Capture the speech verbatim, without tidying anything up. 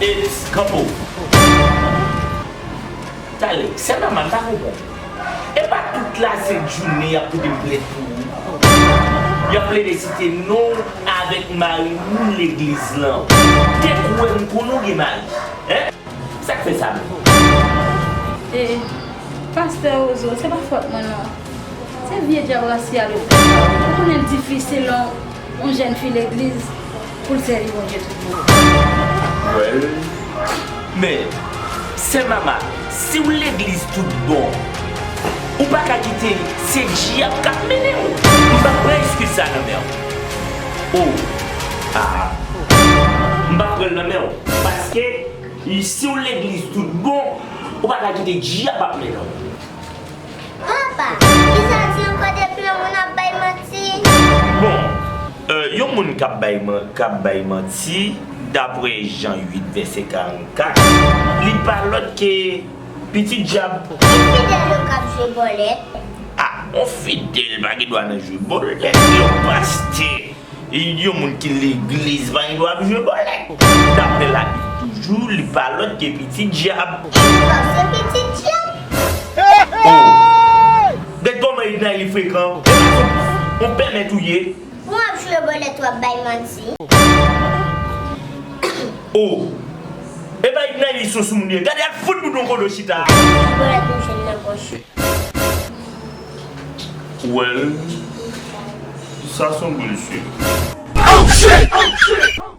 It's couple. Talè, sè Mama, m pa konprann. E pa tout lasent jounen y ap pote m plent pou ou. Y ap plede site non w avèk mari moun legliz lan. Te kwè m konnen w gen mari. Hein? Sa k fè sa menm? E, pastè Rozo, se pa fòt mwen non. Se vye dyab rasyal yo fè sa. Ou konnen l difisil yon, yon jèn fi legliz pou l sèvi Bondye tout bon. Well, men, sè Mama, si w legliz tout bon, ou pa ka kite se dyab k ap mennen w. M p ap pran eskiz sa nan men w. Oh, ah, m p ap pran l nan men w. Paske, si w legliz tout bon, ou pa ka kite dyab ap mennen w. Papa, kisa di ankò depi yon moun ap bay manti? Bon, euh, yon moun k ap bay man-, k ap bay manti, dapre Jan uit vèsè karannkat, li pa lòt ke pitit dyab. Enfidèl yo k ap jwe bòlèt. Ah, enfidèl pa gen dwa nan jwe bòlèt, yon pastè. Yon moun ki legliz pa gen dwa ap jwe bòlèt. Daprè Labib toujou, li pa lòt ke pitit dyab. E li pa se pitit dyab? Oh! Gad kòman Ednaï frekan. E pa se yon pèmèt ou ye. Pou w ap jwe bòlèt, w ap bay manti. Oh! E pa Ednaï se yon soumoun ye. Gade al fout bout yon kodo chita. Bòlèt yon jèn nan pòch. Well, sa se yon boul sik. Oh shit!